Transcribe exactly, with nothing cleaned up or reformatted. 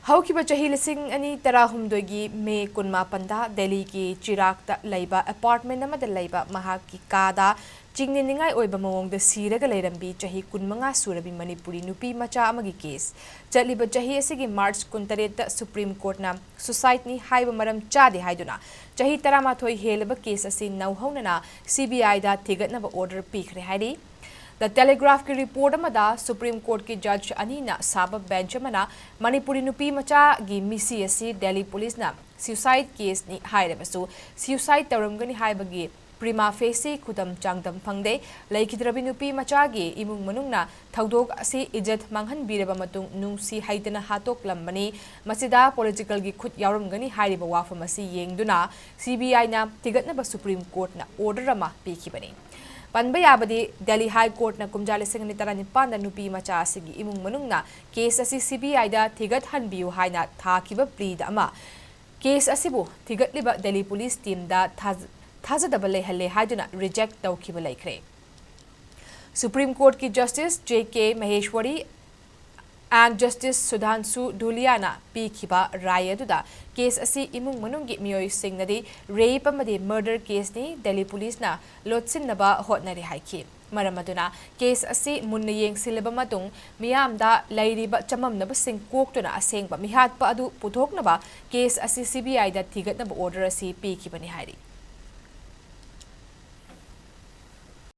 ꯍꯧꯈꯤꯕ ꯆꯍꯤ ꯂꯤꯁꯤꯡ ꯑꯅꯤ ꯇꯔꯥꯍꯨꯝꯗꯣꯏꯒꯤ ꯃꯦ ꯀꯨꯟꯃꯥꯄꯟꯗ ꯗꯦꯜꯂꯤꯒꯤ ꯆꯤꯔꯥꯛꯇ ꯂꯩꯕ ꯑꯦꯄꯥꯔꯠꯃꯦꯟ ꯑꯃꯗ ꯂꯩꯕ ꯃꯍꯥꯛꯀꯤ ꯀꯥꯗ ꯆꯤꯡꯅꯅꯤꯡꯉꯥꯏ ꯑꯣꯏꯕ ꯃꯑꯣꯡꯗ ꯁꯤꯔꯒ ꯂꯩꯔꯝꯕꯤ ꯆꯍꯤ ꯀꯨꯟꯃꯉꯥ ꯁꯨꯔꯕꯤ ꯃꯅꯤꯄꯨꯔꯤ ꯅꯨꯄꯤ ꯃꯆꯥ ꯑꯃꯒꯤ ꯀꯦꯁ ꯆꯠꯂꯤꯕ ꯆꯍꯤ ꯑꯁꯤꯒꯤ ꯃꯥꯔꯆ ꯀꯨꯟꯇꯔꯦꯠꯇ ꯁꯨꯄ꯭ꯔꯤꯝ ꯀꯣꯔꯠꯅ ꯁꯨꯁꯥꯏꯗꯅꯤ ꯍꯥꯏꯕ ꯃꯔꯝ ꯆꯥꯗꯦ ꯍꯥꯏꯗꯨꯅ ꯆꯍꯤ ꯇꯔꯥꯃꯥꯊꯣꯏ ꯍꯦꯜꯂꯕ ꯀꯦꯁ ꯑꯁꯤ ꯅꯧꯍꯧꯅꯅ ꯁꯤ ꯕꯤ ꯑꯥꯏꯗ ꯊꯤꯒꯠꯅꯕ ꯑꯣꯔꯗꯔ ꯄꯤꯈ꯭ꯔꯦ ꯍꯥꯏꯔꯤ꯫ ꯗ ꯇꯦꯂꯤꯒ꯭ꯔꯥꯐꯀꯤ ꯔꯤꯄꯣꯔꯠ ꯑꯃꯗ ꯁꯨꯄ꯭ꯔꯤꯝ ꯀꯣꯔꯠꯀꯤ ꯖꯖ ꯑꯅꯤꯅ ꯁꯥꯕ ꯕꯦꯟꯆ ꯑꯃꯅ ꯃꯅꯤꯄꯨꯔꯤ ꯅꯨꯄꯤ ꯃꯆꯥꯒꯤ ꯃꯤꯁꯤ ꯑꯁꯤ ꯗꯦꯜꯂꯤ ꯄꯨꯂꯤꯁꯅ ꯁ꯭ꯌꯨꯁꯥꯏꯗ ꯀꯦꯁꯅꯤ ꯍꯥꯏꯔꯕꯁꯨ ꯁ꯭ꯌꯨꯁꯥꯏꯗ ꯇꯧꯔꯝꯒꯅꯤ ꯍꯥꯏꯕꯒꯤ ꯄ꯭ꯔꯤꯃꯥ ꯐꯦꯁꯤ ꯈꯨꯗꯝ ꯆꯥꯡꯗꯝ ꯐꯪꯗꯦ꯫ ꯂꯩꯈꯤꯗ꯭ꯔꯕꯤ ꯅꯨꯄꯤ ꯃꯆꯥꯒꯤ ꯏꯃꯨꯡ ꯃꯅꯨꯡꯅ ꯊꯧꯗꯣꯛ ꯑꯁꯤ ꯏꯖꯠ ꯃꯥꯡꯍꯟꯕꯤꯔꯕ ꯃꯇꯨꯡ ꯅꯨꯡꯁꯤ ꯍꯩꯇꯅ ꯍꯥꯠꯇꯣꯛꯂꯝꯕꯅꯤ꯫ ꯃꯁꯤꯗ ꯄꯣꯂꯤꯇꯤꯀꯦꯜꯒꯤ ꯈꯨꯠ ꯌꯥꯎꯔꯝꯒꯅꯤ ꯍꯥꯏꯔꯤꯕ ꯋꯥꯐꯝ ꯑꯁꯤ ꯌꯦꯡꯗꯨꯅ ꯁꯤ ꯕꯤ ꯑꯥꯏꯅ ꯊꯤꯒꯠꯅꯕ ꯁꯨꯄ꯭ꯔꯤꯝ ꯀꯣꯔꯠꯅ ꯑꯣꯔꯗꯔ ꯑꯃ ꯄꯤꯈꯤꯕꯅꯤ꯫ ꯄꯟꯕ ꯌꯥꯕꯗꯤ, ꯗꯦꯜꯂꯤ ꯍꯥꯏ ꯀꯣꯔꯠꯅ ꯀꯨꯝꯖꯥ ꯂꯤꯁꯤꯡ ꯑꯅꯤ ꯇꯔꯥꯅꯤꯄꯥꯟꯗ ꯅꯨꯄꯤ ꯃꯆꯥ ꯑꯁꯤꯒꯤ ꯏꯃꯨꯡ ꯃꯅꯨꯡꯅ ꯀꯦꯁ ꯑꯁꯤ ꯁꯤ ꯕꯤ ꯑꯥꯏꯗ ꯊꯤꯒꯠꯍꯟꯕꯤꯌꯨ ꯍꯥꯏꯅ ꯊꯥꯈꯤꯕ ꯄ꯭ꯂꯤꯗ ꯑꯃ ꯀꯦꯁ ꯑꯁꯤꯕꯨ ꯊꯤꯒꯠꯂꯤꯕ ꯗꯦꯜꯂꯤ ꯄꯨꯂꯤꯁ ꯇꯤꯝꯗ ꯊꯥꯖ-, ꯊꯥꯖꯗꯕ ꯂꯩꯍꯜꯂꯦ ꯍꯥꯏꯗꯨꯅ ꯔꯤꯖꯦꯛ ꯇꯧꯈꯤꯕ ꯂꯩꯈ꯭ꯔꯦ꯫ ꯁꯨꯄ꯭ꯔꯤꯝ ꯀꯣꯔꯠꯀꯤ Justice J K Maheshwari and Justice Sudhanshu Dhuliana ꯄꯤꯈꯤꯕ ꯔꯥꯏ ꯑꯗꯨꯗ ꯀꯦꯁ ꯑꯁꯤ ꯏꯃꯨꯡ ꯃꯅꯨꯡꯒꯤ ꯃꯤꯑꯣꯏꯁꯤꯡꯅꯗꯤ ꯔꯦꯞ ꯑꯃꯗꯤ ꯃꯔꯗꯔ ꯀꯦꯁꯅꯤ, ꯗꯦꯜꯂꯤ ꯄꯨꯂꯤꯁꯅ ꯂꯣꯠꯁꯤꯟꯅꯕ ꯍꯣꯠꯅꯔꯤ ꯍꯥꯏꯈꯤ꯫ ꯃꯔꯝ ꯑꯗꯨꯅ ꯀꯦꯁ ꯑꯁꯤ ꯃꯨꯟꯅ ꯌꯦꯡꯁꯤꯜꯂꯕ ꯃꯇꯨꯡ ꯃꯤꯌꯥꯝꯗ ꯂꯩꯔꯤꯕ ꯆꯃꯝꯅꯕꯁꯤꯡ ꯀꯣꯛꯇꯨꯅ ꯑꯁꯦꯡꯕ ꯃꯤꯍꯥꯠꯄ ꯑꯗꯨ ꯄꯨꯊꯣꯛꯅꯕ ꯀꯦꯁ ꯑꯁꯤ ꯁꯤ ꯕꯤ ꯑꯥꯏꯗ ꯊꯤꯒꯠꯅꯕ ꯑꯣꯔꯗꯔ ꯑꯁꯤ ꯄꯤꯈꯤꯕꯅꯤ ꯍꯥꯏꯔꯤ꯫